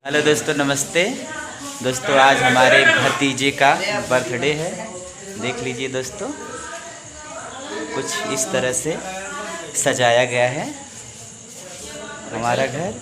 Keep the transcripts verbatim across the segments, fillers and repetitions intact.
हेलो दोस्तों, नमस्ते। दोस्तों, आज हमारे भतीजे का बर्थडे है। देख लीजिए दोस्तों, कुछ इस तरह से सजाया गया है हमारा घर।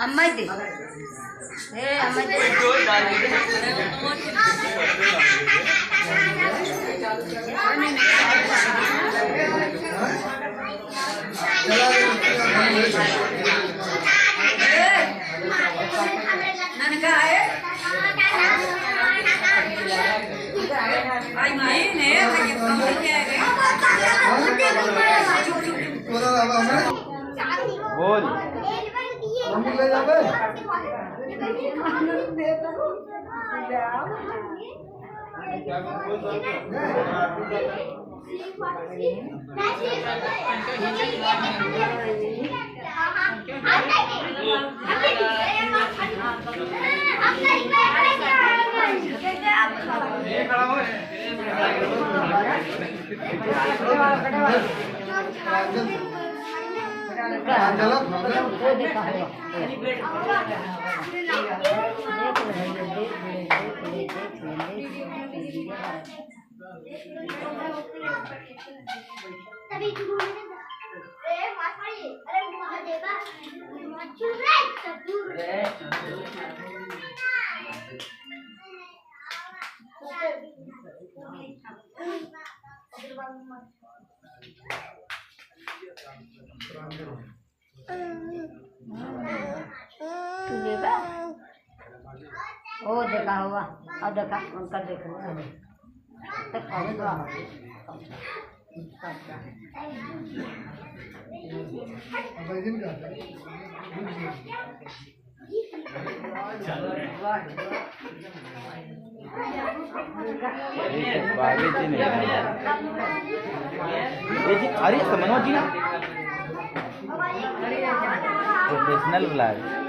अम्मा दे। ए, अम्मा दे। ननका है? आई माई ने, भाई, कम हो गया है। बोल। तू लेबा? ओ देखा हुआ, और देखा, उनका देखो। तो खाऊंगा। अरे, बाबे जी नहीं। ये जी, अरे, समनवा जी ना। Professional vlog।